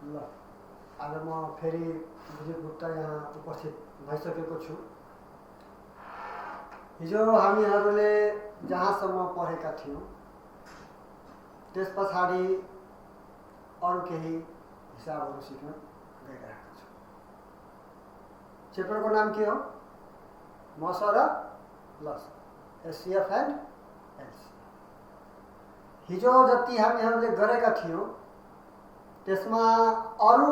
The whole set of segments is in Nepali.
ल आज म फेरि विजय गुप्ता यहाँ उपस्थित भइसकेको छु। हिजो हामीहरूले जहाँसम्म पढेका थियौँ त्यस पछाडि अरू केही हिसाबहरू सिक्न गइरहेका छौँ। च्याप्टरको नाम के हो? मस र लस, एचसिएफ एन्ड एलसिएफ। हिजो जति हामीहरूले गरेका थियौँ त्यसमा अरू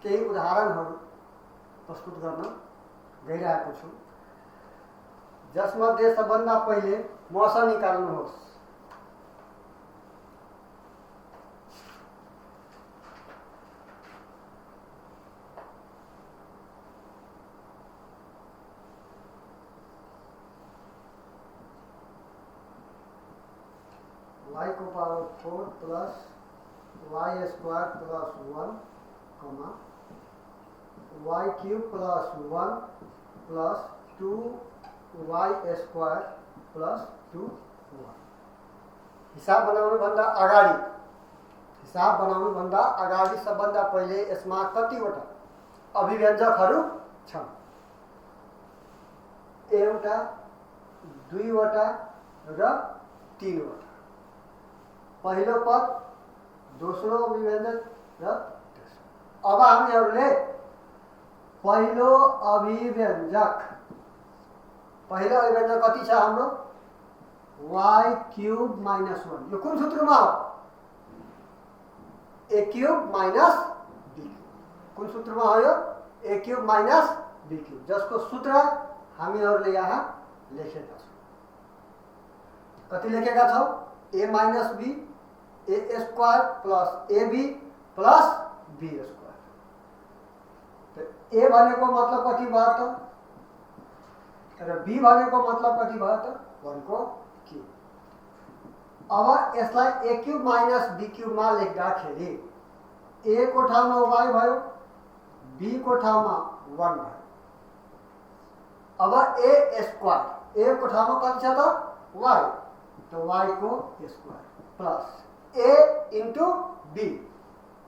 केही उदाहरणहरू प्रस्तुत गर्न गइरहेको छु, जसमध्ये सबभन्दा पहिले मस निकाल्नुहोस्। y को power 4 plus y square plus 1 कमा y cube plus 1 plus 2y square plus 2y। हिसाब बनाउनुभन्दा अगाडि सबभन्दा पहिले यसमा कतिवटा अभिव्यञ्जकहरू छन्? एउटा, दुईवटा र तीनवटा। पहिलो पद, दोस्रो अभिव्यञ्जक र तेस्रो। अब हामीहरूले पहिलो अभिव्यञ्जक कति छ हाम्रो? y cube minus 1। यो कुन सूत्रमा हो? a cube minus b cube. कुन सूत्रमा हो यो? a cube minus b cube, जसको सूत्र हामीहरूले यहाँ लेखेका छौँ। कति लेखेका छौँ? a minus b, a square plus ab plus b square. a भनेको मतलब कति भयो त? र b भनेको मतलब कति भयो त? 1 को क्यूब। अब यसलाई a क्यूब माइनस b क्यूबमा लेख्दाखेरि a को ठाउँमा y भयो, b को ठाउँमा 1 भयो। अब a स्क्वायर, a को ठाउँमा कति छ त? y, तो y को square plus a into b,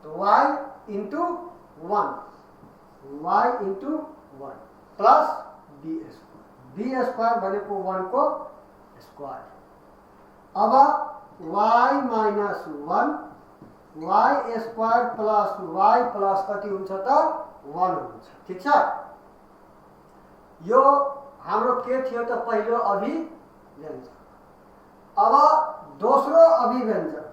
तो y into 1, y into 1 plus b square. b square भनेको 1 को स्क्वायर। अब y minus 1, y square plus y plus कति हुन्छ त? 1 हुन्छ। ठिक छ? यो हाम्रो के थियो त? पहिलो अभिव्यञ्जक। अब दोस्रो अभिव्यञ्जक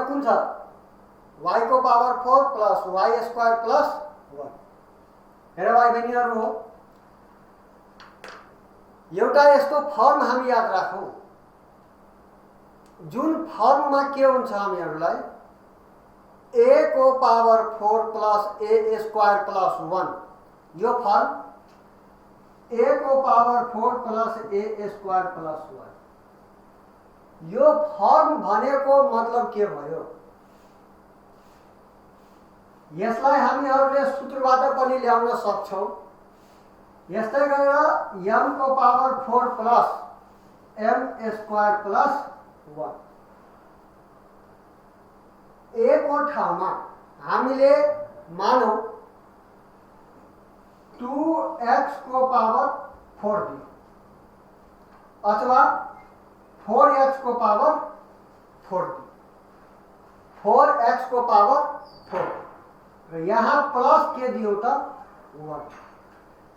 कुन छ? y को power 4 plus y square plus 1। हेर भाइ बहिनीहरू हो, एउटा यस्तो फर्म हामी याद राखौँ जुन फर्ममा के हुन्छ हामीहरूलाई a को power 4 plus a square plus 1। यो फर्म a को power 4 plus a square plus 1। यो फर्म भनेको मतलब के भयो? यसलाई हामीहरूले सूत्रबाट पनि ल्याउन सक्छौँ। यस्तै गरेर m को power 4 plus m square plus 1। a को ठाउँमा हामीले मानौ 2x को पावर 4 दियो अथवा 4x को पावर 4 दियो, 4x को पावर 4 र यहाँ प्लस के दियो त? 1।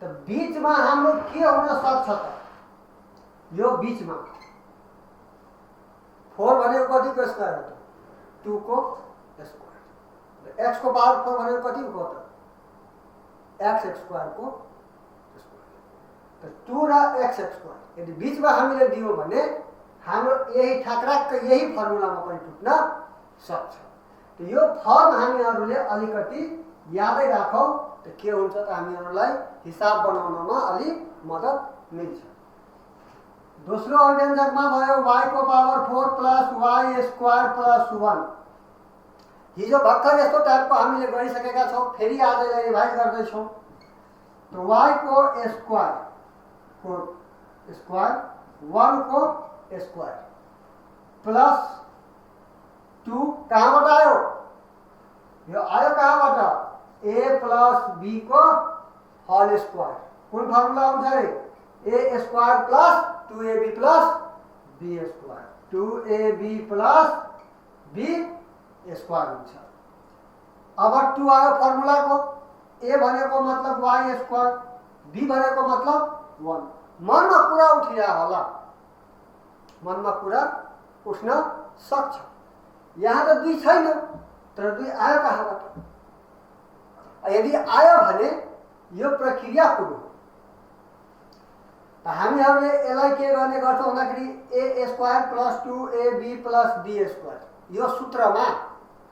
तो बीचमा हाम्रो के हुन सक्छ त? यो बीचमा 4 भनेको कतिको स्क्वायर हो त? 2 को स्क्वायर। x को पावर 4 भनेको कति हो त? x स्क्वायर को स्क्वायर। तो 2 र x स्क्वायर यदि बीचमा हामीले दियो भने हाम्रो यही ठाकराक यही फर्मुलामा पनि पुग्न सक्छ। तो यो फर्म हामीहरूले अलिकति यादै राखौँ त के हुन्छ त? हामीहरूलाई हिसाब बनाउनमा अलि मद्दत मिल्छ। दोस्रो अभिव्यञ्जकमा भयो y को power 4 plus y square plus 1। हिजो भर्खर यस्तो टाइपको हामीले गरिसकेका छौँ, फेरि आजलाई रिभाइज गर्दैछौँ। तो y को स्क्वायर 1 को स्क्वायर प्लस 2 कहाँबाट आयो? यो आयो कहाँबाट? a प्लस b को होल स्क्वायर। कुन फर्मुला हुन्छ रे? a square plus 2ab plus b square. 2ab plus b square हुन्छ। अब 2 आयो फर्मुलाको। a भनेको मतलब y स्क्वायर, b भनेको मतलब 1। मनमा कुरा उठिरह्यो होला, मनमा कुरा उठ्न सक्छ। यहाँ त 2 छैन, तर 2 आयो कहाँबाट? यदि आयो भने यो प्रक्रिया पुरो हो। हामीहरूले यसलाई के गर्ने गर्छौँ भन्दाखेरि a square plus 2ab plus b square यो सूत्रमा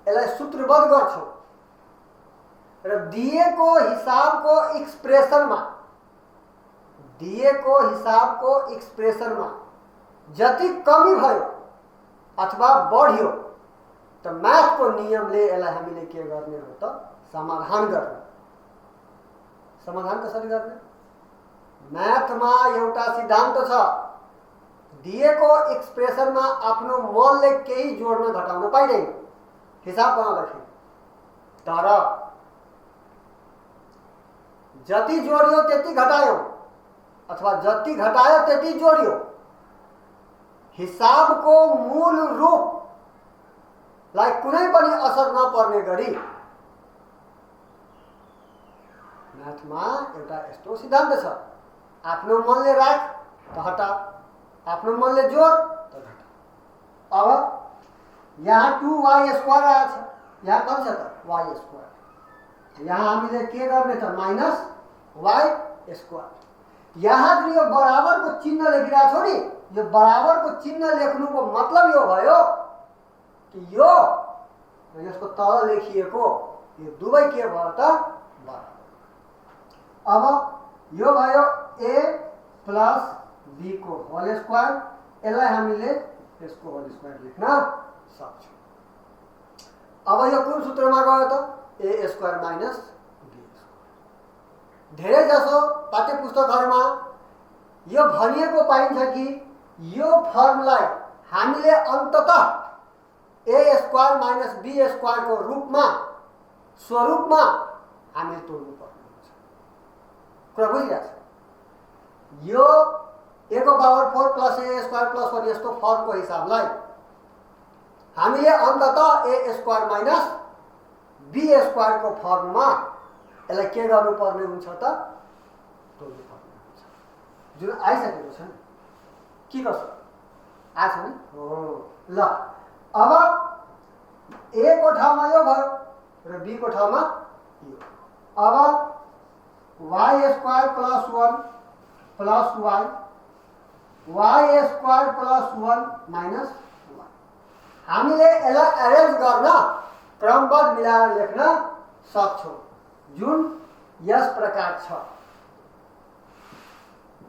यसलाई सूत्रबद्ध गर्छौँ र दिएको हिसाबको एक्सप्रेसनमा जति कमी भयो अथवा बढ्यो त म्याथको नियमले यसलाई हामीले के गर्ने हो त समाधान गर्ने। समाधान कसरी गर्ने? म्याथमा एउटा सिद्धान्त छ, दिएको एक्सप्रेसनमा आफ्नो मनले केही जोड्न घटाउन पाइँदैन हिसाब बनाउँदाखेरि। तर जति जोड्यो त्यति घटायो अथवा जति घटायो त्यति जोड्यो, हिसाबको मूल रूपलाई कुनै पनि असर नपर्ने गरी म्याथमा एउटा यस्तो सिद्धान्त छ, आफ्नो मनले राख त हटा, आफ्नो मनले जोड त घटा। अब यहाँ 2y स्क्वायर आएछ, यहाँ कति छ त y स्क्वायर। यहाँ हामीले के गर्ने त माइनस y स्क्वायर। यहाँ जुन यो बराबरको चिन्ह लेखिरहेको छ नि, यो बराबरको चिन्ह लेख्नुको मतलब यो भयो कि यो र यसको तल लेखिएको यो दुवै के भयो त बराबर। अब यो भयो a प्लस b को होल स्क्वायर, यसलाई हामीले यसको होल स्क्वायर लेख्न सक्छौँ। अब यो कुन सूत्रमा गयो त? a square minus b square. धेरै जसो पाठ्य पुस्तकहरुमा यो भनिएको पाइन्छ कि यो फर्मलाई हामीले अन्ततः a square minus b square को रूपमा स्वरूपमा हामीले तोड्नु पर्ने हुन्छ। कुरा बुझिरहेछ? यो a को power 4 plus a square plus 1 यस्तो फर्मको हिसाबलाई हामीले अन्ततः a square minus b square को फर्ममा यसलाई के गर्नुपर्ने हुन्छ त? तोड्नु पर्ने हुन्छ। जुन आइसकेको छ नि, के कसो आछ नि? हो ल, अब a को ठाउँमा यो भयो र b को ठाउँमा यो। अब y square plus 1 plus y square plus 1 minus 1 हामीले यसलाई एरेन्ज गर्न क्रमबद्ध मिलाएर लेख्न सक्छौं, जुन यस प्रकार छ।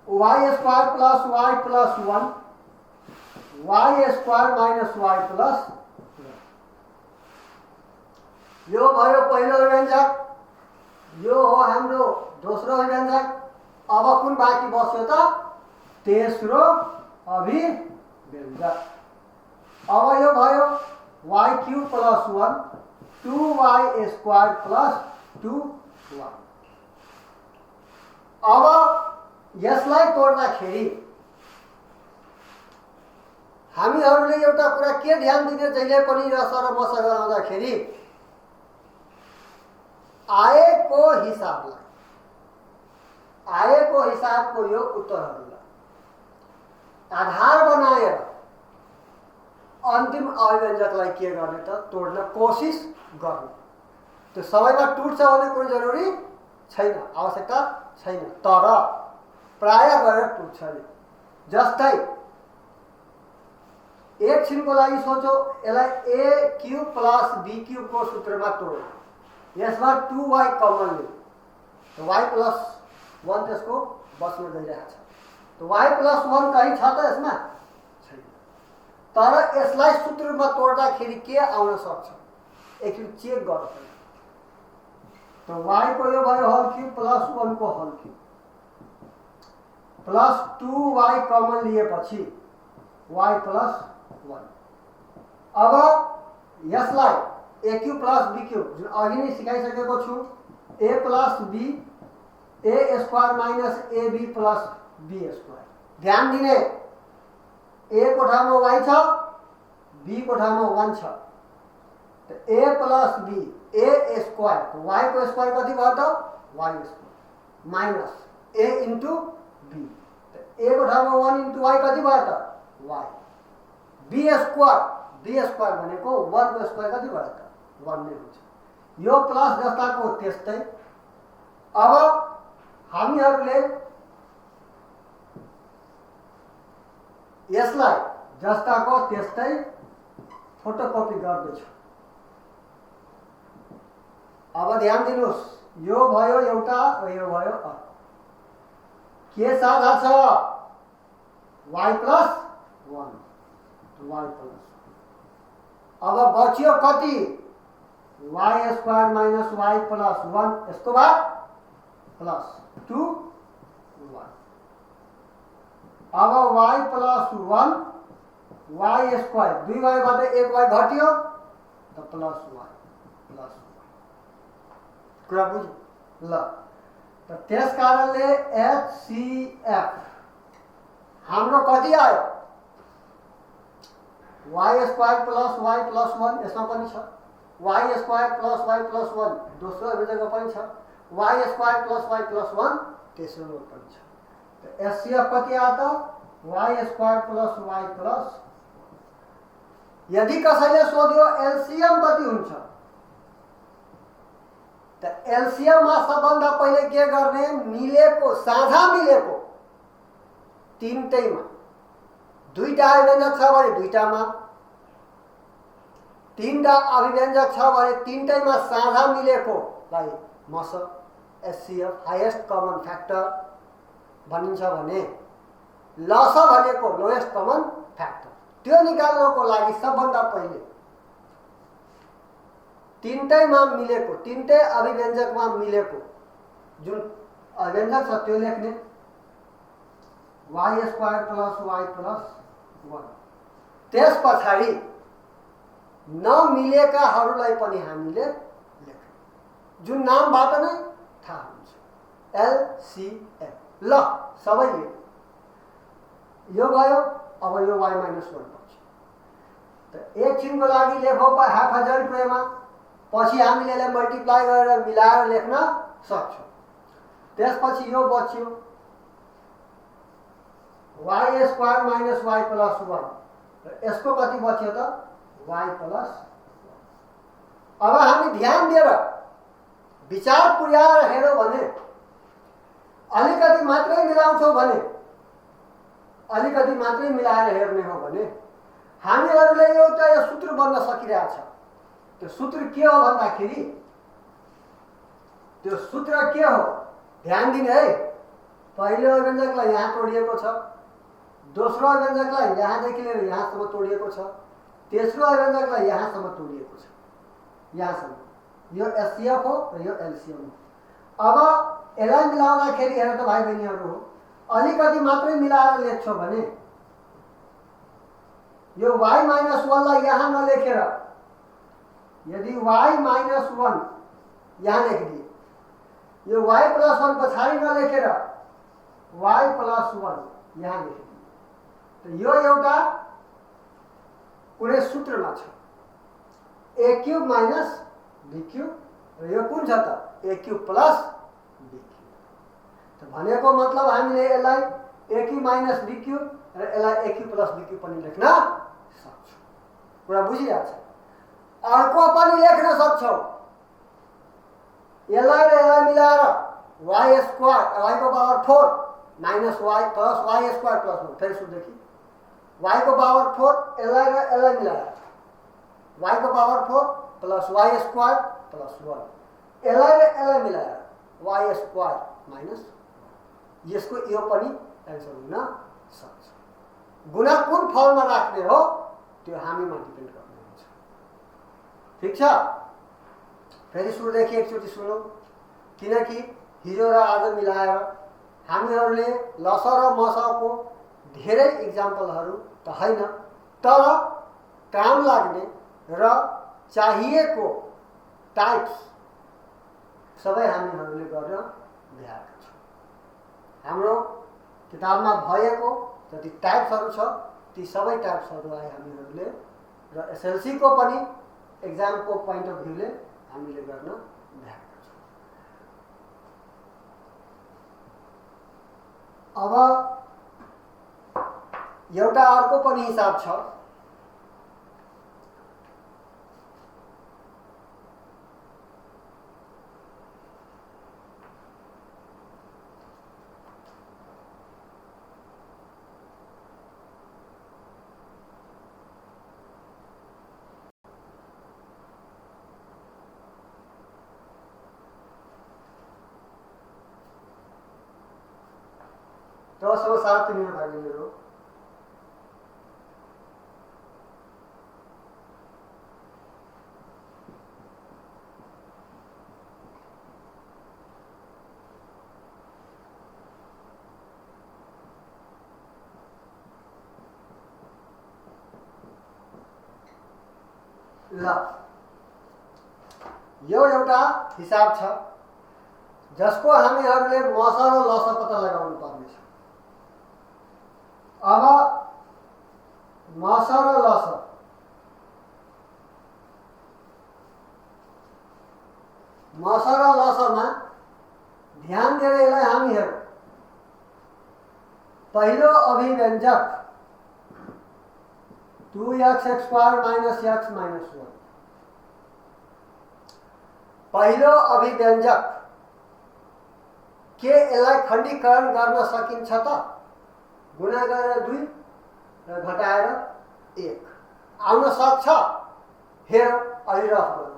y square plus y plus 1 y square minus y plus 1। यो भयो पहिलो व्यञ्जक, यो हो हाम्रो दोस्रो व्यञ्जक। अब कुन बाँकी बस्यो त? तेस्रो अभिव्यञ्जक। अब यो भयो y cube plus 1 2y square plus 2y। अब यसलाई तोड्दाखेरि हामीहरूले एउटा कुरा के ध्यान दिने जहिले पनि र सर मसँग आउँदाखेरि आएको हिसाबको यो उत्तरहरूलाई आधार बनाएर अन्तिम अभिव्यञ्जकलाई के गर्ने त? तोड्न कोसिस गर्नु। त्यो सबैमा टुट्छ भने कुनै जरुरी छैन, आवश्यकता छैन, तर प्राय गरेर टुट्छ नि। जस्तै एकछिनको लागि सोचो, यसलाई a cube plus b cube को सूत्रमा तोड्यो, यसमा 2y कमन लियो त y प्लस 1 त्यसको बस्न गइरहेछ। त y प्लस 1 कहीँ छ त यसमा? छैन। तर यसलाई सूत्रमा तोड्दाखेरि के आउन सक्छ? एकचोटि चेक गर्नु। त y को यो भयो होल क्यूब प्लस 1 को whole cube plus 2y common लिएपछि y प्लस 1। अब यसलाई a cube plus b cube जुन अघि नै सिकाइसकेको छु, a plus b a square minus a b plus b square. ध्यान दिने, ए को ठाउँमा वाई छ, बी को ठाउँमा 1 छ। A plus b a square, y को स्क्वायर कति भयो त y square minus a into b. A को ठाउँमा 1 इन्टु वाई कति भयो त वाई। बी स्क्वायर भनेको 1 को स्क्वायर कति भयो त 1 नै हुन्छ। यो प्लस जस्ताको त्यस्तै। अब हामीहरूले यसलाई जस्ताको त्यस्तै फोटोकपी गर्दैछौँ। अब ध्यान दिनुहोस्, यो भयो एउटा र यो भयो अर्को। के साझा छ? y plus 1, y plus. अब बच्यो कति? y square minus y plus 1, यसको बाद प्लस 2 1। अब y plus 1 y square 2y बाट 1y घट्यो त प्लस y प्लस 1। कुरा बुझ्यो ल? त त्यस कारणले HCF हाम्रो कति आयो? y square plus y plus 1 यसमा पनि छ, y square plus y plus 1 दोस्रो अभिव्यक्तिमा पनि छ, y square plus y plus 1 तेस्रोमा पनि छ। त HCF कति आयो त? y square plus y plus. यदि कसैले सोध्यो एलसीएम कति हुन्छ त एलसीएममा सबभन्दा पहिले के गर्ने? मिलेको, साझा मिलेको तीनटैमा, दुईटा अभिव्यञ्जक छ भने दुईटामा, तीनटा अभिव्यञ्जक छ भने तीनटैमा साझा मिलेकोलाई मस एचसीएफ हाईएस्ट कमन फ्याक्टर भनिन्छ भने लस भनेको लोएस्ट कमन फ्याक्टर। त्यो निकाल्नको लागि सबभन्दा पहिले तीनटैमा मिलेको, तीनटै अभिव्यञ्जकमा मिलेको जुन अभिव्यञ्जक छ त्यो लेख्ने, y square plus y plus 1। त्यस पछाडि नमिलेकाहरूलाई पनि हामीले लेख्ने, जुन नामबाट नै थाहा हुन्छ, एलसीएफ। ल सबैले यो भयो। अब यो y माइनस 1 पर्छ। त एकछिनको लागि लेखौँ 5,000 रुपैयाँमा, पछि हामीले यसलाई मल्टिप्लाई गरेर मिलाएर लेख्न सक्छौँ। त्यसपछि यो बच्यो y square minus y plus 1, यसको कति बच्यो त y प्लस 1। अब हामी ध्यान दिएर विचार पुर्याएर हेरौँ भने, अलिकति मात्रै मिलाउँछौँ भने, अलिकति मात्रै मिलाएर हेर्ने हो भने हामीहरूले एउटा यो सूत्र बन्न सकिरहेछ। त्यो सूत्र के हो भन्दाखेरि, त्यो सूत्र के हो ध्यान दिने है। पहिलो अभिव्यञ्जकलाई यहाँ तोडिएको छ, दोस्रो अभिव्यञ्जकलाई यहाँदेखि लिएर यहाँसम्म तोडिएको छ, तेस्रो अभिव्यञ्जकलाई यहाँसम्म तोडिएको छ, यहाँसम्म। यो एचसीएफ हो र यो एलसीएम हो। अब यसलाई मिलाउँदाखेरि हेर त भाइ बहिनीहरू, अलिकति मात्रै मिलाएर लेख्छौ भने यो y माइनस 1 लाई यहाँ नलेखेर, यदि y माइनस 1 यहाँ लेखिदिए, यो y प्लस 1 पछाडि नलेखेर y प्लस 1 यहाँ लेखिदिए, त यो एउटा कुनै सूत्रमा छ, ए क्यूब माइनस बी क्यूब, र यो कुन छ त ए क्यूब प्लस बी क्यूब। त भनेको मतलब हामीले यसलाई a cube minus be cube र यसलाई a cube plus b cube पनि लेख्न सक्छौँ। कुरा बुझिरहेछ? अर्को पनि लेख्न सक्छौँ, यसलाई र यसलाई मिलाएर y स्क्वायर y को power 4 minus y plus y square plus 1, फेरि सुरुदेखि y को पावर 4 यसलाई र यसलाई मिलाएर y को power 4 plus y square plus 1, यसलाई र यसलाई मिलाएर y स्क्वायर माइनस 1। यसको यो पनि एन्सर हुन सक्छ। गुणा कुन फर्ममा राख्ने हो त्यो हामीमा डिपेन्ड गर्ने हुन्छ। ठिक छ? फेरि सुरुदेखि एकचोटि सुनौँ, किनकि हिजो र आज मिलाएर हामीहरूले लस र मसको धेरै इक्जाम्पलहरू त होइन, तर काम लाग्ने र चाहिएको टाइप्स सबै हामीहरूले गर्न भ्याएका छौँ। हाम्रो किताबमा भएको जति टाइप्सहरू छ ती सबै टाइप्सहरूलाई हामीहरूले र एसएलसी को पनि एक्जामको पोइन्ट अफ भ्यूले हामीले गर्न भ्याएका छौँ। अब एउटा अर्को पनि हिसाब छ। तो सब साथ में भागी मेरो ल यो एउटा हिसाब छ जसको हामीहरूले मस र लस पत्ता लगाउनु पर्नेछ। अब मस र लस लसमा ध्यान दिएर यसलाई हामी हेरौँ। पहिलो अभिव्यञ्जक 2x² माइनस x माइनस 1 पहिलो अभिव्यञ्जक के यसलाई खण्डीकरण गर्न सकिन्छ त? गुणा गरेर 2 र घटाएर 1 आउन सक्छ? हेरौँ, अलि रफ गरौँ।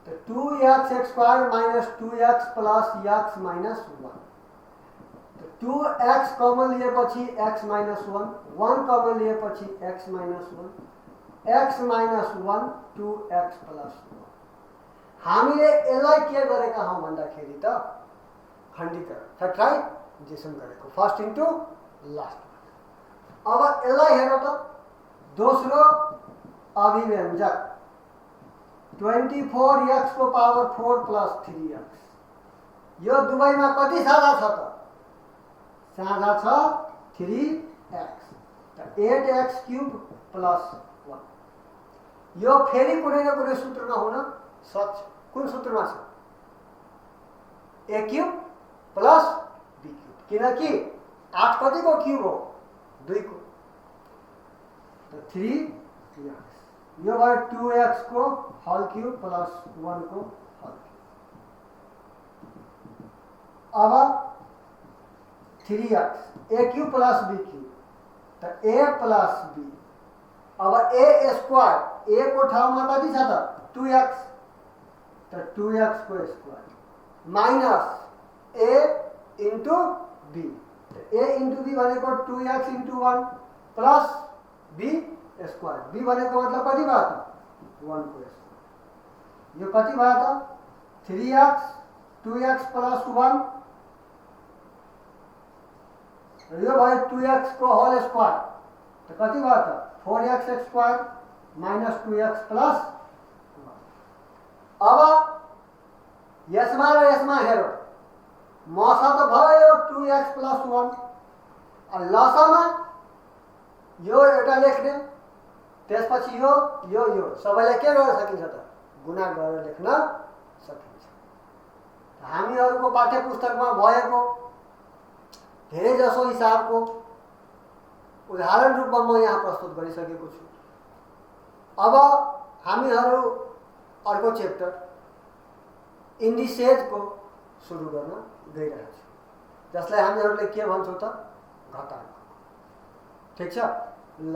तो 2x² minus 2x plus x minus 1 तो 2x कमन लिएपछि x माइनस 1 1 कमन लिएपछि x minus 1 x minus 1 2x plus 1 हामीले यसलाई के गरेका हौं भन्दाखेरि त खण्डीकरण फैक्टराइजेसन गरेको फर्स्ट इन्टु लास्ट। अब यसलाई हेरौँ त दोस्रो अभिव्यञ्जक 24x को पावर 4 प्लस 3x यो दुवैमा कति साझा छ त? साझा छ 3x त 8x क्यूब प्लस 1 यो फेरि कुनै न कुनै सूत्रमा हुन सक्छ। कुन सूत्रमा छ? a cube plus b cube किनकि 8 कति को क्यूब हो? 2 को तो 3x यो भयो 2x को होल क्यूब प्लस 1 को होल क्यूब। अब 3x a cube plus b cube तो a प्लस b। अब a स्क्वायर a को ठाउँमा कति छ त? 2x तो 2x को square minus a into b तो a इंटू b भनेको 2x into 1 plus b square b भनेको मतलब कति भयो त? 1 को स्क्वायर यो कति भयो त? 3x 2x प्लस 1 यो भयो 2x को होल स्क्वायर तो कति भयो त? 4x square minus 2x plus 1। अब यसमा र यसमा हेरौँ, मसा त भयो 2x प्लस 1 और लसमा यो एउटा लेख्ने त्यसपछि यो सबैलाई के गर्न सकिन्छ त? गुणा गरेर लेख्न सकिन्छ। हामीहरूको पाठ्यपुस्तकमा भएको धेरै जसो हिसाबको उदाहरण रूपमा म यहाँ प्रस्तुत गरिसकेको छु। अब हामीहरू अर्को चैप्टर इन्डिसेज को सुरु गर्न गइरहेको छु जसलाई हामीहरूले के भन्छौं त? घटाङ्क। ठीक छ? ल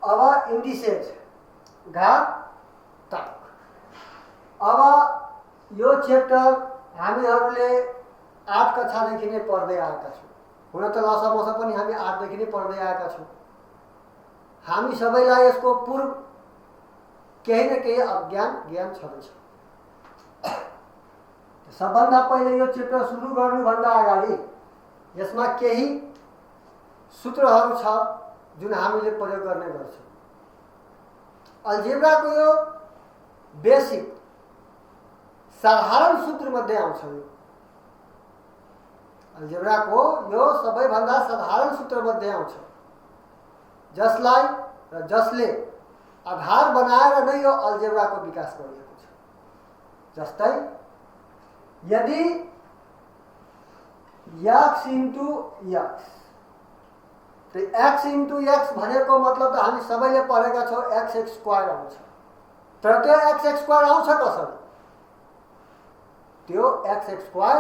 अब इन्डिसेज घातांक। अब यो चैप्टर हामीहरूले 8 कक्षादेखि नै पढ्दै आएका छौँ। हुन त लसमस पनि हामी 8 देखि नै पढ्दै आएका छौँ। हामी सबैलाई यसको पूर्व केही न केही ज्ञान छँदैछ। सबभन्दा पहिले यो चित्र सुरु गर्नुभन्दा अगाडि यसमा केही सूत्रहरू छ जुन हामीले प्रयोग गर्ने गर्छौँ। अल्जेब्राको यो बेसिक साधारण सूत्र मध्ये आउँछ। यो अल्जेब्राको यो सबैभन्दा साधारण सूत्र मध्ये आउँछ, जसलाई र जसले आधार बनाएर नै यो अल्जेब्राको विकास गरिएको छ। जस्तै यदि x इन्टु x, तो x इन्टु x भनेको मतलब त हामी सबैले पढेका छौँ x स्क्वायर आउँछ। तर त्यो x स्क्वायर आउँछ कसरी? त्यो x स्क्वायर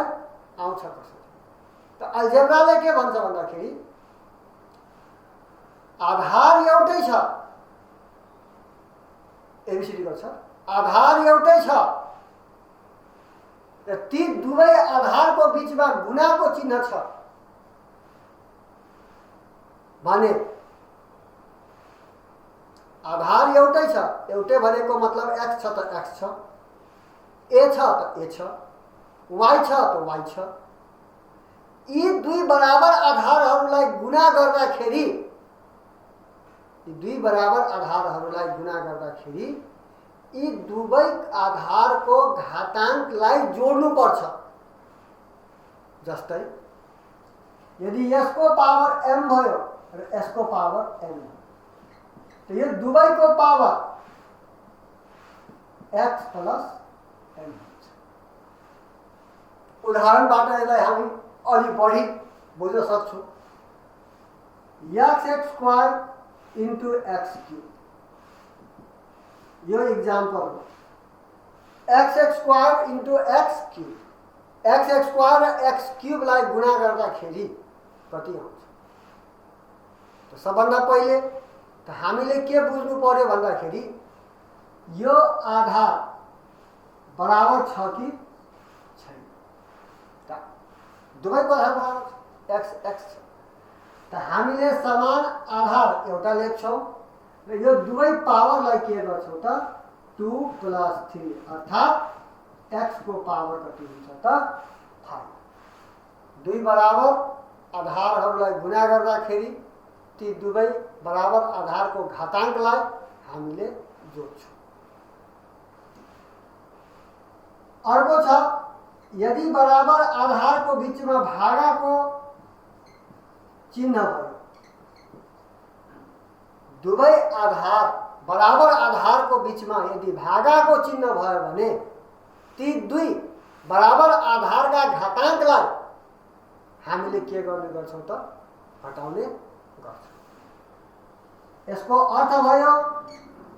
आउँछ कसरी? त अल्जेब्राले के भन्छ भन्दाखेरि आधार एउटै छ, एबीसीडी को छ, आधार एउटै छ, र ती दुवै आधारको बीचमा गुणाको चिन्ह छ भने आधार एउटै छ। एउटै भनेको मतलब x छ त x छ, a छ त a छ, y छ त y छ। यी दुई बराबर आधारहरूलाई गुणा गर्दाखेरि, यी दुई बराबर आधारहरूलाई गुणा गर्दाखेरि यी दुवै आधारको घाताङ्कलाई जोड्नु पर्छ। जस्तै यदि यसको पावर m भयो र यसको पावर n भयो, तो यो दुवैको पावर x प्लस n हुन्छ। उदाहरणबाट यसलाई हामी अलि बढी बुझ्न सक्छौँ। x square into x cube, यो इक्जाम्पल हो। x square into x cube, x square र x क्यूबलाई गुणा गर्दाखेरि कति आउँछ? तो सबभन्दा पहिले त हामीले के बुझ्नु पर्यो भन्दाखेरि यो आधार बराबर छ कि छैन। त दुवैको आधार बराबर छ, x x छ। त हामीले समान आधार एउटा लेख्छौँ र यो दुवै पावरलाई के गर्छौँ त 2 प्लस 3, अर्थात् x को पावर कति हुन्छ त 5। दुई बराबर आधारहरूलाई गुणा गर्दाखेरि ती दुवै बराबर आधारको घाताङ्कलाई हामीले जोड्छौँ। अर्को छ, यदि बराबर आधारको बीचमा भागाको चिन्ह भयो, दुवै आधार बराबर आधारको बीचमा यदि भागाको चिन्ह भयो भने ती दुई बराबर आधारका घाताङ्कलाई हामीले के गर्ने गर्छौँ त हटाउने गर्छौँ। यसको अर्थ भयो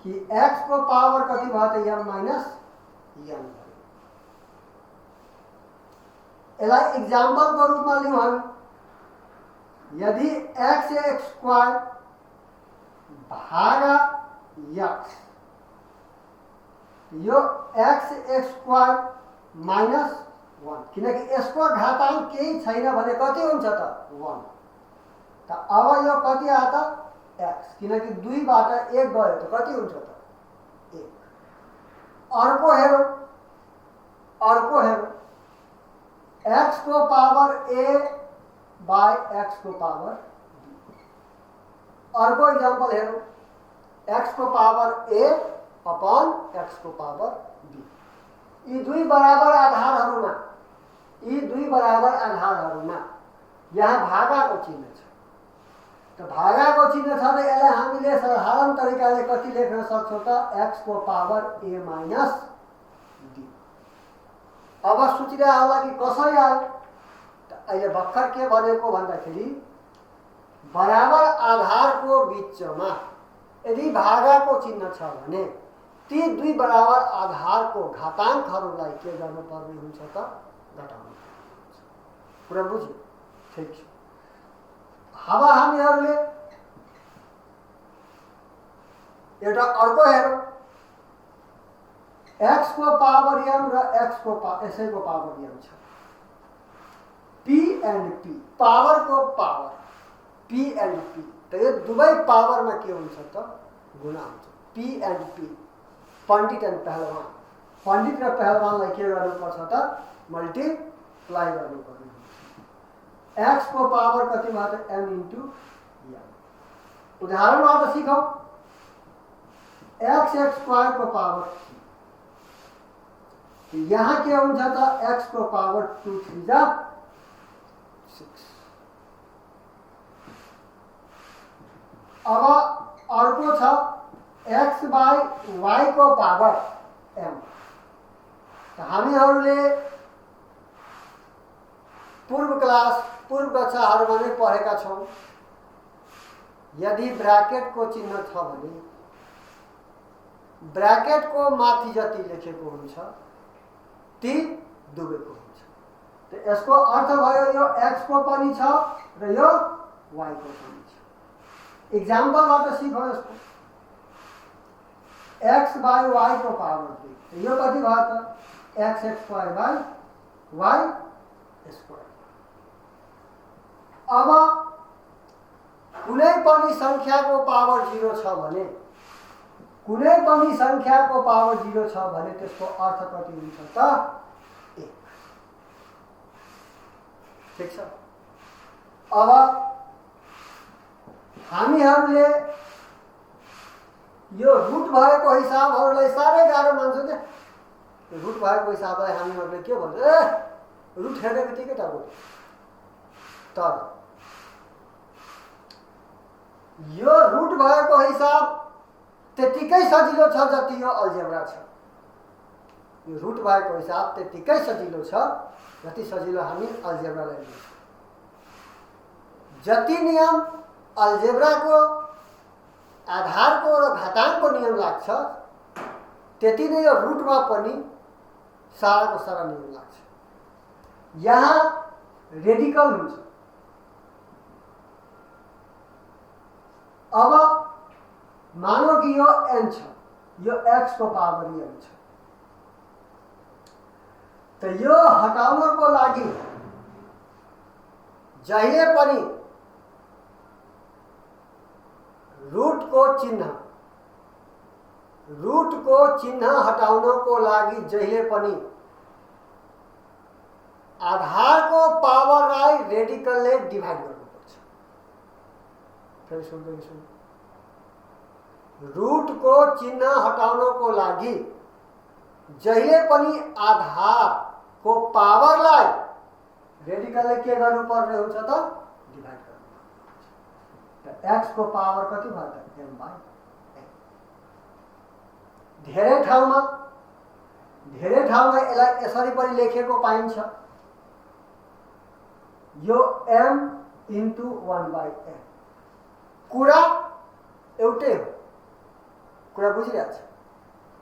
कि x को पावर कति भयो त m माइनस n भयो। यसलाई इक्जाम्पलको रूपमा लिउँ हामी। यदि x स्क्वायर भागा x, यो x स्क्वायर माइनस 1, किनकि यसको घाताङ्क केही छैन भने कति हुन्छ त 1। त अब यो कति आयो त x, किनकि 2 बाट 1 गयो त कति हुन्छ त 1। अर्को हेरौँ, अर्को हेरौँ, x को पावर a बाई x को पावर b। अर्को इक्जाम्पल हेरौँ, x को पावर a अपन x को पावर b। यी दुई बराबर आधारहरूमा, यी दुई बराबर आधारहरूमा यहाँ भागाको चिन्ह छ। त भागाको चिन्ह छ त यसलाई हामीले साधारण तरिकाले कति लेख्न सक्छौँ त x को पावर a माइनस d। अब सोचिरह होला कि कसरी आयो त अहिले भर्खर के भनेको भन्दाखेरि बराबर आधारको बीचमा यदि भागाको चिन्ह छ भने ती दुई बराबर आधारको घाताङ्कहरूलाई के गर्नुपर्ने हुन्छ त घटाउनु पर्छ। कुरा बुझ्यो? ठिक छ। अब हामीहरूले एउटा अर्को हेरौँ, x को पावर m र x को यसैको पावर m छ। p एन्ड p पावर को पावर p एन्ड p त यो दुवै पावरमा के हुन्छ त गुणा हुन्छ। p and p Pandit and पहलवान, पण्डित र पहलवानलाई के गर्नुपर्छ त मल्टिप्लाई गर्नुपर्ने हुन्छ। x को पावर कति भयो त m इन्टु m। उदाहरणबाट सिकौं x स्क्वायर को पावर 3, यहाँ के हुन्छ त x को पावर 2 3 जा 6। अब अर्को छ x बाई y को पावर m। त हामीहरूले पूर्व कक्षाहरुमा नै पढेका छौं, यदि ब्राकेट को चिन्ह छ भने ब्राकेट को माथि जति लेखेको हुन्छ ती दुवैको हुन्छ। त यसको अर्थ भयो यो x को पनि छ र यो y को पनि छ। एक्जाम्पलबाट सिकौं यसको x बाई y को पावर 2 यो कति भयो त x square by y square. अब कुनै पनि संख्याको पावर 0 छ भने, कुनै पनि संख्याको पावर 0 छ भने त्यसको अर्थ कति हुन्छ त 1। ठीक छ। अब हामीहरूले यो रुट भएको हिसाबहरूलाई साह्रै गाह्रो मान्छौं के। रुट भएको हिसाबलाई हामीहरूले के भन्छ, ए रुट हेर्ने बित्तिकै त रुट। तर यो रुट भएको हिसाब त्यतिकै सजिलो छ जति यो अलजेब्रा छ। यो रुट भएको हिसाब त्यतिकै सजिलो छ जति सजिलो हामी अलजेब्रालाई लिन्छौं। जति नियम अलजेब्राको आधारको र घाताङ्कको नियम लाग्छ त्यति नै यो रुटमा पनि साराको सारा नियम लाग्छ। यहाँ रेडिकल हुन्छ। अब मानौ कि यो n छ, यो x को पावर n छ, त यो हटाउनको लागि जहिले पनि रुट को चिन्ह हटाउनको लागि जहिले पनि आधारको पावरलाई रेडिकलले डिभाइड गर्नुपर्छ। फेरि सुन्नु, रुट को चिन्ह हटाउनको लागि जहिले पनि आधारको पावरलाई रेडिकलले के गर्नुपर्ने हुन्छ त डिभाइड गर्नुपर्छ। त x को पावर कति भयो त m बाई n। धेरै ठाउँमा यसलाई यसरी पनि लेखेको पाइन्छ, यो m इन्टु 1 बाई n। कुरा एउटै हो, कुरा बुझिरहेको छ।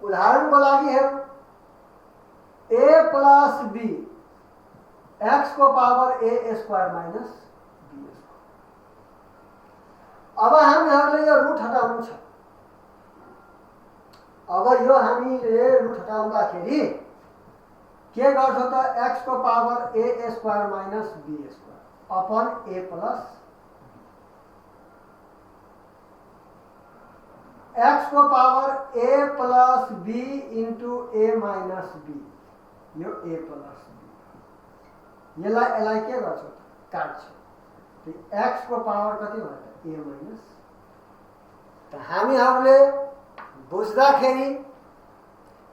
उदाहरणको लागि हेरौं, a प्लस b x को power a square minus b square. अब हामीहरूले यो रुट हटाउनु छ। अब यो हामीले रुट हटाउँदाखेरि के गर्छौं त x को power a square minus b square upon a plus x को power a plus b into a minus b, यो a प्लस b। यसलाई के गर्छौं त काट्छौं। त x को पावर कति भयो त a माइनस। त हामीहरूले बुझ्दाखेरि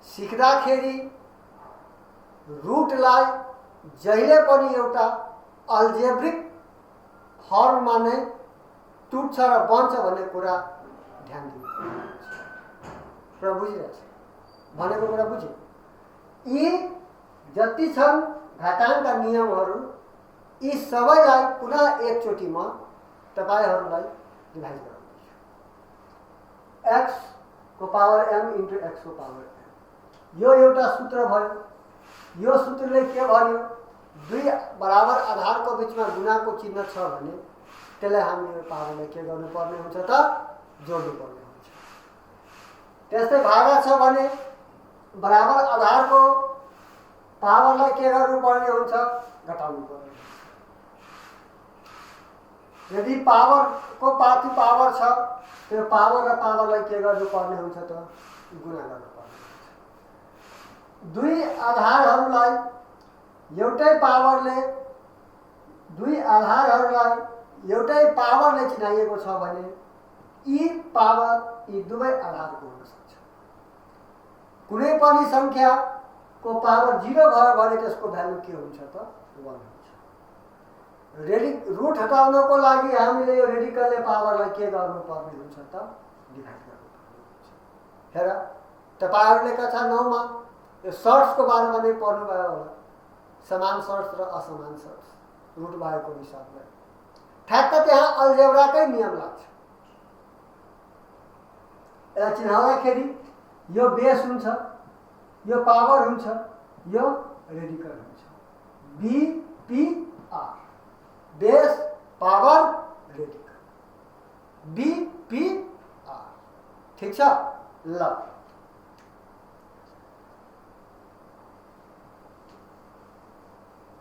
सिक्दाखेरि रुटलाई जहिले पनि एउटा अल्जेब्रिक फर्ममा नै टुट्छ र बन्छ भन्ने कुरा ध्यान दिनु। कुरा बुझिरहेछ भनेको कुरा बुझ्यो। यी जति छन् घाताङ्कका नियमहरू, यी सबैलाई पुनः एकचोटिमा तपाईहरुलाई डिभाइड गर्नुपर्छ। x को पावर m इन्टु x को पावर m, यो एउटा सूत्र भयो। यो सूत्रले के भन्यो, दुई बराबर आधारको बीचमा गुणाको चिन्ह छ भने त्यसलाई हामीले पावरलाई के गर्नुपर्ने हुन्छ त जोड्नुपर्ने हुन्छ। त्यस्तै भागा छ भने बराबर आधारको पावरलाई के गर्नुपर्ने हुन्छ, घटाउनु पर्ने। यदि पावरको पाथी पावर छ, त्यो पावर र पावरलाई के गर्नुपर्ने हुन्छ त, गुणा गर्नुपर्ने हुन्छ। दुई आधारहरूलाई एउटै पावरले चिनाइएको छ भने यी पावर यी दुवै आधारको हुन सक्छ। कुनै पनि संख्याको पावर 0 भयो भने त्यसको भ्यालु के हुन्छ त, 1 हुन्छ। रुट हटाउनको लागि हामीले यो रेडिकलले पावरलाई के गर्नुपर्ने हुन्छ त, डिभाइड गर्नुपर्ने हुन्छ। हेर, तपाईहरुले कक्षा 9 मा यो सर्ट्सको बारेमा नै पढ्नुभयो होला, समान सर्ट्स र असमान सर्ट्स रुट भएको हिसाबले। ठ्याक्क त्यहाँ अल्जेब्राकै नियम लाग्छ। यसलाई चिनाउँदाखेरि यो बेस हुन्छ, यो पावर हुन्छ, यो रेडिकल हुन्छ। BPR, base power radical, BPR। ठीक छ, ल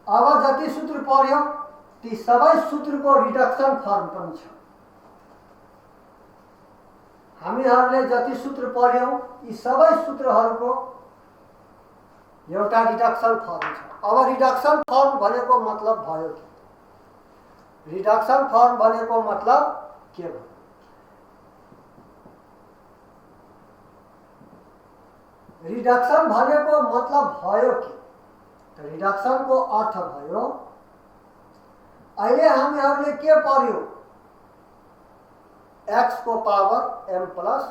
अब जति सूत्र पढ्यौं ती सबै सूत्रको रिडक्सन फर्म पनि छ। हामीहरूले जति सूत्र पढ्यौं यी सबै सूत्रहरूको एउटा रिडक्सन फर्म छ। अब रिडक्सन फर्म भनेको मतलब भयो के? रिडक्सन फर्म भनेको मतलब के भयो? रिडक्सन भनेको मतलब भयो के? त रिडक्सनको अर्थ भयो, अहिले हामीहरूले के पढ्यौं? x को power m plus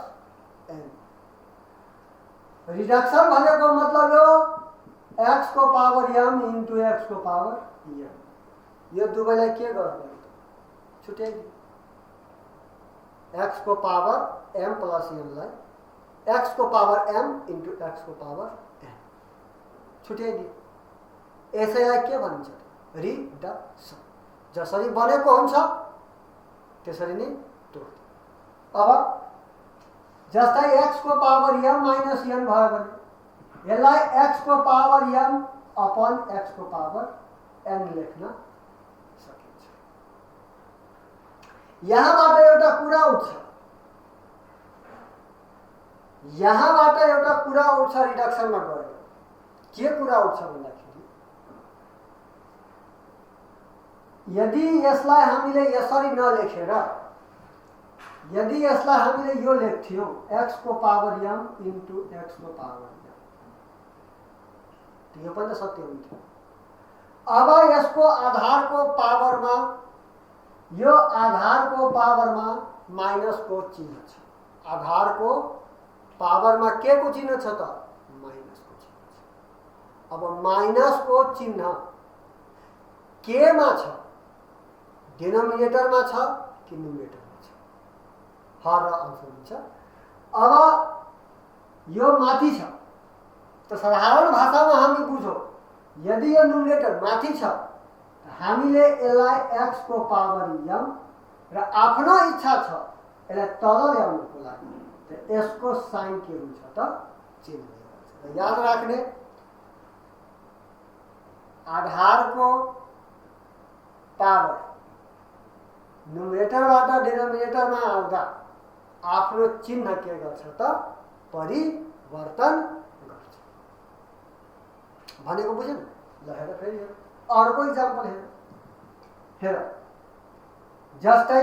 n। Reduction भनेको मतलब यो x को पावर m इन्टु x को पावर m। यो दुवैलाई के गर्नु? छुट्याइदिनु। x को पावर m प्लस n लाई x को पावर m इन्टु x को पावर n छुट्याइदिनु। यसैलाई के भनिन्छ? रिडक्सन। जसरी बनेको हुन्छ त्यसरी नै तोड्दिनु। अब जस्तै x को पावर m माइनस n भयो भने यसलाई x को पावर m अपन x को पावर n लेख्न सकिन्छ। यहाँबाट एउटा कुरा उठ्छ, यहाँबाट एउटा कुरा उठ्छ रिडक्सनमा गएर। के कुरा उठ्छ भन्दाखेरि यदि यसलाई हामीले यसरी नलेखेर यदि यसलाई हामीले यो लेख्थ्यौं x को पावर m इन्टु x को पावर m, यो पनि त सत्य हुन्थ्यो। अब यसको आधारको पावरमा यो आधारको पावरमा माइनस को चिन्ह छ। आधारको पावरमा के को चिन्ह छ त? माइनस को चिन्ह छ। अब माइनस को चिन्ह के मा छ? डिनोमिनेटरमा छ कि न्युमरेटरमा छ? हर र अंश हुन्छ। अब यो माथि छ त साधारण भाषामा हामी बुझौं, यदि यो न्युमरेटर माथि छ हामीले यसलाई x को पावर m र आफ्नो इच्छा छ यसलाई तल ल्याउनको लागि त यसको साइन के हुन्छ त? चिन्ह। याद राख्ने, आधारको पावर न्युमरेटरबाट डिनोमिनेटरमा आउँदा आफ्नो चिन्ह के गर्छ त? परिवर्तन गर्छ। भनेको बुझ्यौ? ल हेर फेरि अर्को इक्जाम्पल हेर। जस्तै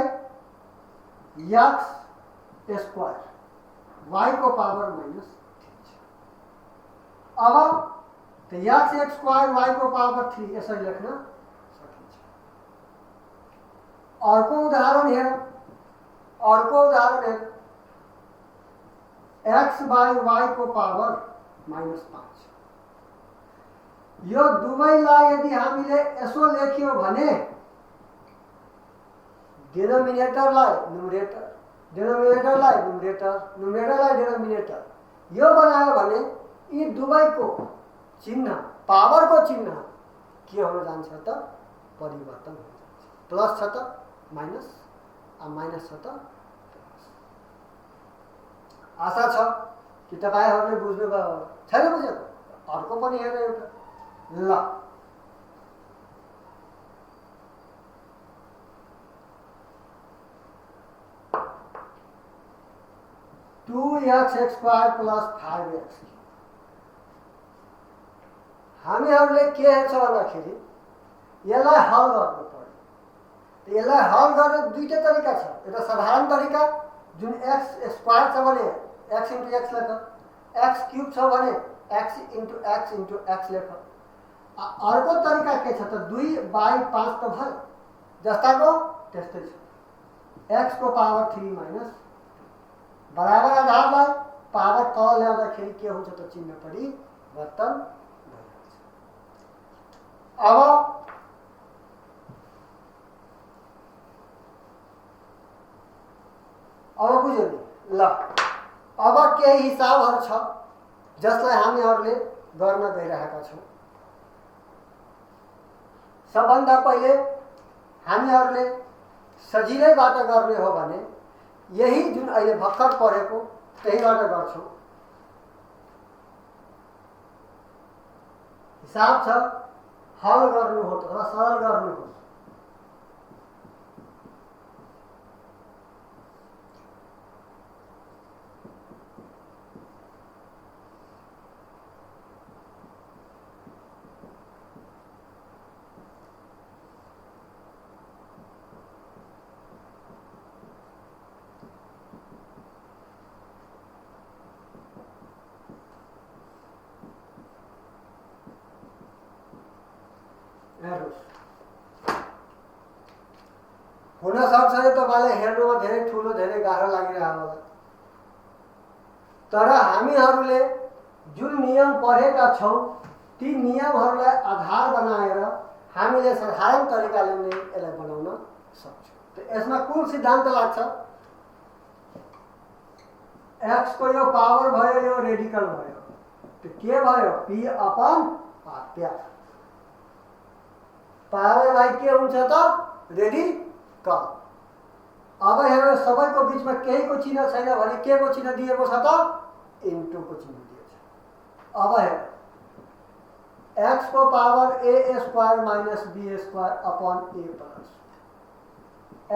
x स्क्वायर y को पावर माइनस 3 छ। अब त x स्क्वायर y को पावर 3 यसरी लेख्न सकिन्छ। अर्को उदाहरण हेर, x बाई y को पावर माइनस 5। यो दुवैलाई यदि हामीले यसो लेख्यौं भने डिनोमिनेटरलाई न्युमरेटर, डिनोमिनेटरलाई न्युमरेटर, न्युमरेटरलाई डिनोमिनेटर यो बनायो भने यी दुवैको चिन्ह, पावरको चिन्ह के हुन जान्छ त? परिवर्तन हुन जान्छ। प्लस छ त माइनस, आ माइनस छ त प्लस। आशा छ कि तपाईँहरूले बुझ्नुभयो होला? छैन बुझेको? अर्को पनि हेर एउटा। ल 2x स्क्वायर प्लस 5x हामीहरूले के हेर्छ भन्दाखेरि यसलाई हल गर्नु पर्यो। यसलाई हल गर्ने दुईटै तरिका छ। एउटा साधारण तरिका जुन x स्क्वायर छ भने x इन्टु x लेख, x क्यूब छ भने x इन्टु x लेख। अर्को तरिका के छ त 2/5 त भयो जस्ताको त्यस्तै छ। x को पावर 3 माइनस बराबर आधारलाई पावर तल ल्याउँदाखेरि के हुन्छ त चिन्ह परिवर्तन भइहाल्छ। अब बुझ्यो नि? ल अब केही हिसाबहरू छ जसलाई हामीहरूले गर्न गइरहेका छौँ। सबभन्दा पहिले हामीहरूले सजिलैबाट गर्ने हो भने यही जुन अहिले भर्खर पढेको त्यहीबाट गर्छौँ। हिसाब छ हल गर्नु हो अथवा सरल गर्नु हो। हुन सक्छ यो तपाईलाई हेर्नुमा धेरै ठुलो धेरै गाह्रो लागिरहेको होला, तर हामीहरूले जुन नियम पढेका छौँ ती नियमहरूलाई आधार बनाएर हामीले साधारण तरिकाले नै यसलाई बनाउन सक्छौँ। त यसमा कुन सिद्धान्त लाग्छ? x को यो पावर भयो, यो रेडिकल भयो, त के भयो? p upon r। पावरलाई के हुन्छ त रेडिकल। अब हेर्नु सबैको बीचमा केहीको चिन्ह छैन भने के को चिन्ह दिएको छ त? इन्टु को चिन्ह दिएको छ। अब हेर x को power a square minus b square upon a plus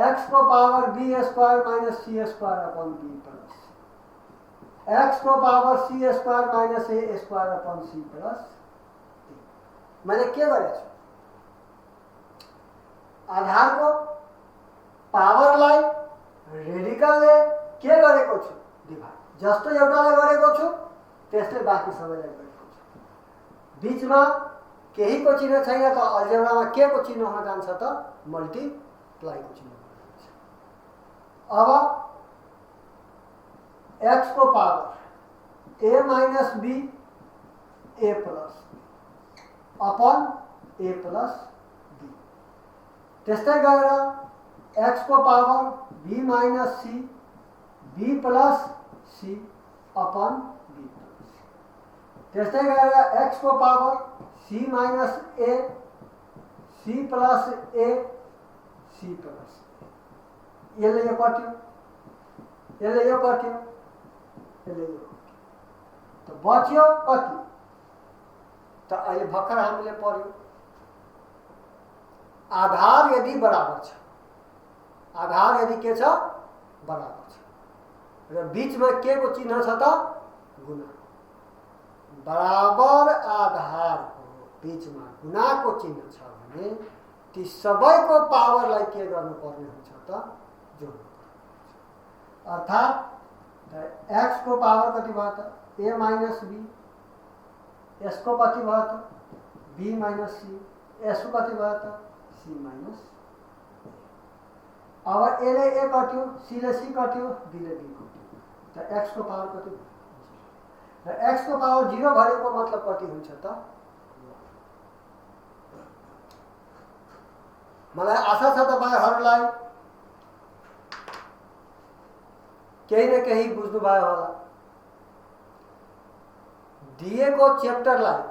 x को power b square minus c square upon b plus x को power c square minus a square upon c plus a। मैले के गरेको छु? आधारको पावरलाई रेडिकलले के गरेको छु? डिभाइड। जस्तो एउटालाई गरेको छु त्यस्तै बाँकी सबैलाई गरेको छु। बीचमा केहीको चिन्ह छैन त अल्जेब्रामा के को चिन्ह हुन जान्छ त? मल्टिप्लाईको चिन्ह हुन जान्छ। अब x को power a minus b a plus upon a plus b। त्यस्तै गरेर x को power b minus c b plus c upon b plus. त्यस्तै गरेर x को power c minus a c plus a c plus. यसले यो कट्यो, यसले यो कट्यो, यसले यो कट्यो, त बच्यो कति? त अहिले भर्खर हामीले पढ्यो आधार यदि बराबर छ, आधार यदि के छ? बराबर छ र बीचमा के को चिन्ह छ त? गुणा। बराबर आधारको बीचमा गुणाको चिन्ह छ भने ती सबैको पावरलाई के गर्नुपर्ने हुन्छ त? जोड्नु। अर्थात् x को पावर कति भयो त? a minus b। यसको कति भयो त? b minus c। यसको कति भयो त? c minus. अब a ले a कट्यो, c ले c कट्यो, b ले b कट्यो, त x को पावर कति भयो? र x को पावर 0 भएको मतलब कति हुन्छ त? मलाई आशा छ तपाईहरुलाई केही न केही बुझ्नु भयो होला। दिएको च्याप्टरलाई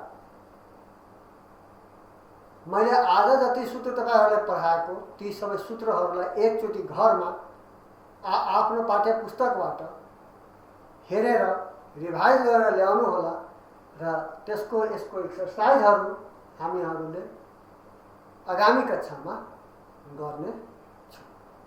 मैले आज जति सूत्र तपाईहरुलाई पढाएको ती सबै सूत्रहरूलाई एकचोटि घरमा आफ्नो पाठ्य पुस्तकबाट हेरेर रिभाइज गरेर ल्याउनु होला र त्यसको यसको एक्सरसाइजहरू हामीहरूले आगामी कक्षामा गर्ने